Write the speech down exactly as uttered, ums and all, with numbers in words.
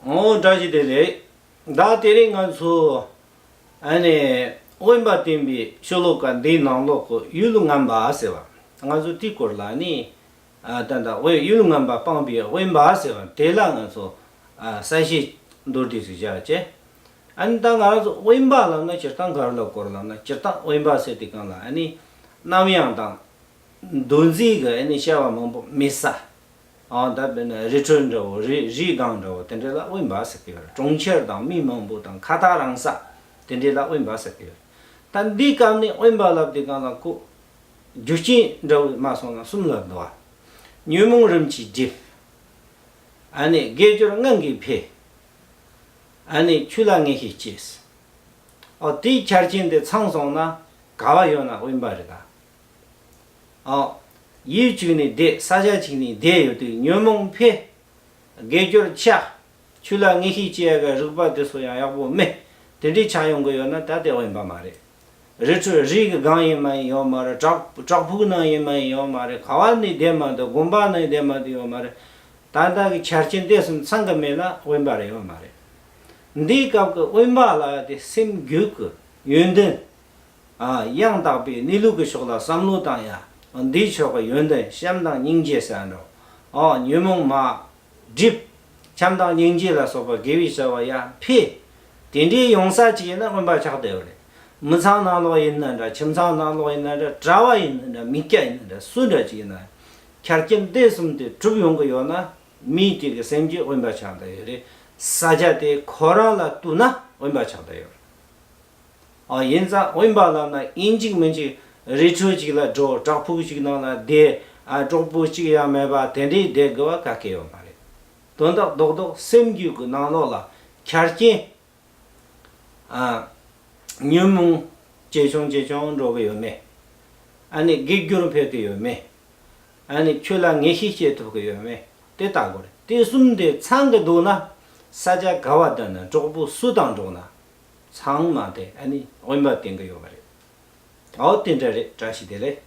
ཨོ་བཀྲ་ཤིས་བདེ་ལེགས། ད་དེ་རིང་ང་ཚོ་ཨ་ནི་དབེན་པ་བསྟེན་པའི་ཤོ་ལོ་ཀ་འདིའི་ནང་ལོགས་ཀྱི་ཡུལ་ངན་པ་ཟེར་བ། ང་ཚོ་དེའི་སྐོར་ལ་ནི་ཨ་ད་ལྟ་དབེན་ཡུལ་ངན་པ་སྤངས་པའི་དབེན་པ་ཟེར་བ་དེ་ལ་ང་ཚོ་ཨ་གསལ་བཤད་མདོར་བསྡུས་ཤིག་བྱ་བྱས། ཨ་ནི་ད་ང་རང་ཚོ་དབེན་པ་ལབ་ན་སྤྱིར་བཏང་ག་རེ་ལ་གོ་རེ་ལབ་ན། སྤྱིར་བཏང་དབེན་པ་ཟེར་དུས་སྒང་ལ་ཨ་ནི་རྣམ་གཡེང་དང་འདུ་འཛི་གི་ཨ་ནི་བྱ་བ་མང་པོ་མེད་ས། ཨ་ད་དཔེར་ན་རི་ཁྲོད་འདྲ་བོ། རི་རིའི་སྒང་འདྲ་བོ། དེ་འདྲ་ལ་དབེན་པ་ཟེར་གི་ཡོད་རེད། གྲོང་ཁྱེར་དང་མི་མང་པོ་དང་ཁ་ཐག་རིང་ས། དེ་འདྲ་ལ་དབེན་པ་ཟེར་གི་ཡོད་རེད། ད་འདིའི་སྐབས་ནས་དབེན་པ་ལབ་དུས་སྒང་ལ་ཁོ་རྒྱུ་རྐྱེན་འདྲ་བོ་མ་སོང་ན་གསུམ་ལ་འདུ་བ། ཉོན་མོངས་རིམ་གྱིས་འགྲིབ། ཨ་ནི་དགེ་སྦྱོར་ངང་གིས་འཕེལ། ཨ་ནི་ཆོས་ལ་ངེས་ཤེས་སྐྱེས། ཨོ་དེའི་ཆ་རྐྱེན་དེ་ཚང་སོང་ན་ག་བ་ཡོད་ན་དབེན་པ་རེད་ད། ཨོ། ཡུལ་གཅིག་ནས་བསྡད། ས་ཆ་གཅིག་ནས་བསྡད་ཡོད་དུས་ཉོན་མོངས་འཕེལ། དགེ་སྦྱོར་ཆག། ཆོས་ལ་ངེས་ཤེས་སྐྱེ་ཡག་གི་རིག་པ་དེ་ཚོ་ཡང་ཡག་པོ་མེད། དེ་འདྲའི་ཆག་ཡོང་གི་ཡོད་ན་ད་དེ་དབེན་པ་མ་རེད། རི་ཁྲོད་རིའི་གི་སྒང་ཡིན་མ་ཡིན་ཡོད་མ་རེད། བྲག་བྲག་ཕུག་ནང་ཡིན་མ་ཡིན་ཡོད་མ་རེད། ག་བ་ནས་བསྡད་མ་འདུག་དགོན་པ་ནང་བསྡད་མ་འདུག་ཡོད་མ་རེད། ད་ལྟ་གི་ཆ་རྐྱེན་དེ་གསུམ་ཚང་གི་མེད་ན་དབེན་པ་རེད་ཡོད་མ་རེད། འདིའི་སྐབས་ཀྱི་དབེན་པ་ལ་དེ་སེམས་རྒྱུད་ཀྱི་ཡོན་ཏན། ཨ་ཡང་དག་པའི་གནས་ལུགས་ཀྱི་ཕྱོགས་ལ་བསམ་བློ་བཏང་ཡ། འདིའི་ཕྱོགས་ཀྱི་ཡོན་ཏན་བྱམས་དང་སྙིང་རྗེ་ཟེར་འགྲོ། ཨོ་ཉོན་མོངས་མ་འགྲིབ། བྱམས་དང་སྙིང་རྗེ་ལ་སོགས་པ་དགེ་བའི་བྱ་བ་ཡར་འཕེལ། དེ་འདྲའི་ཡོང་ས་ཅིག་ཡིན་ན་དབེན་པ་ཆགས་བསྡད་ཡོད་རེད། མི་ཚང་ནང་ལོགས་ཡིན་ན་འདྲ། ཁྱིམ་ཚང་ནང་ལོགས་ཡིན་ན་འདྲ། གྲྭ་བ་ཡིན་ན་འདྲ། མི་སྐྱ་ཡིན་ན་འདྲ། སུ་འདྲ་ཅིག་ཡིན་ན། ཆ་རྐྱེན་དེ་གསུམ་དེ་གྲུབ་ཡོང་གི་ཡོད་ན་མི་དེ་གི་སེམས་རྒྱུད་དབེན་པ་ཆགས་བསྡད་ཡོད་རེད། ས་ཆ་དེ་ཁོ་རང་ལ་ལྟོས་ན་དབེན་པ་ཆགས་བསྡད་ཡོད་རེད། ཨ་ཡིན་ཙང་དབེན་པ་ལབ་ན་ཡིན་གཅིག་མིན་གཅིག་རི་ཁྲོད་ཅིག་ལ་འགྲོ། བྲག་ཕུག་ཅིག་ནང་ལ་བསྡད། ཨ་གྲོགས་པོ་གཅིག་ཡང་མེད་པ་དེ་འདྲའི་བསྡད་དགོས་པ་ག་གེ་ཡོད་མ་རེད། དོན་དག་རྡོག་རྡོག་སེམས་རྒྱུད་ཀྱི་ནང་ལོགས་ལ་ཆ་རྐྱེན། ཨ་ཉོན་མོངས་ཇེ་ཆུང་ཇེ་ཆུང་འགྲོ་གི་ཡོད་མེད། ཨ་ནི་དགེ་སྦྱོར་འཕེལ་གི་ཡོད་མེད། ཨ་ནི་ཆོས་ལ་ངེས་ཤེས་སྐྱེ་ཐུབ་ཀྱི་ཡོད་མེད་དེ་ལྟ་དགོས་རེད། དེ་གསུམ་དེ་ཚང་གི་འདུག་ན་ས་ཆ་ག་བ་བསྡད་ན། གྲོགས་པོ་སུ་དང་འགྲོགས་ན་ཚང་མ་དེ་ཨ་ནི་དབེན་པ་བསྟེན་གི་ཡོད་པ་རེད། ཨོ་དེ་འདྲ་རེད། བཀྲ་ཤིས་བདེ་ལེགས།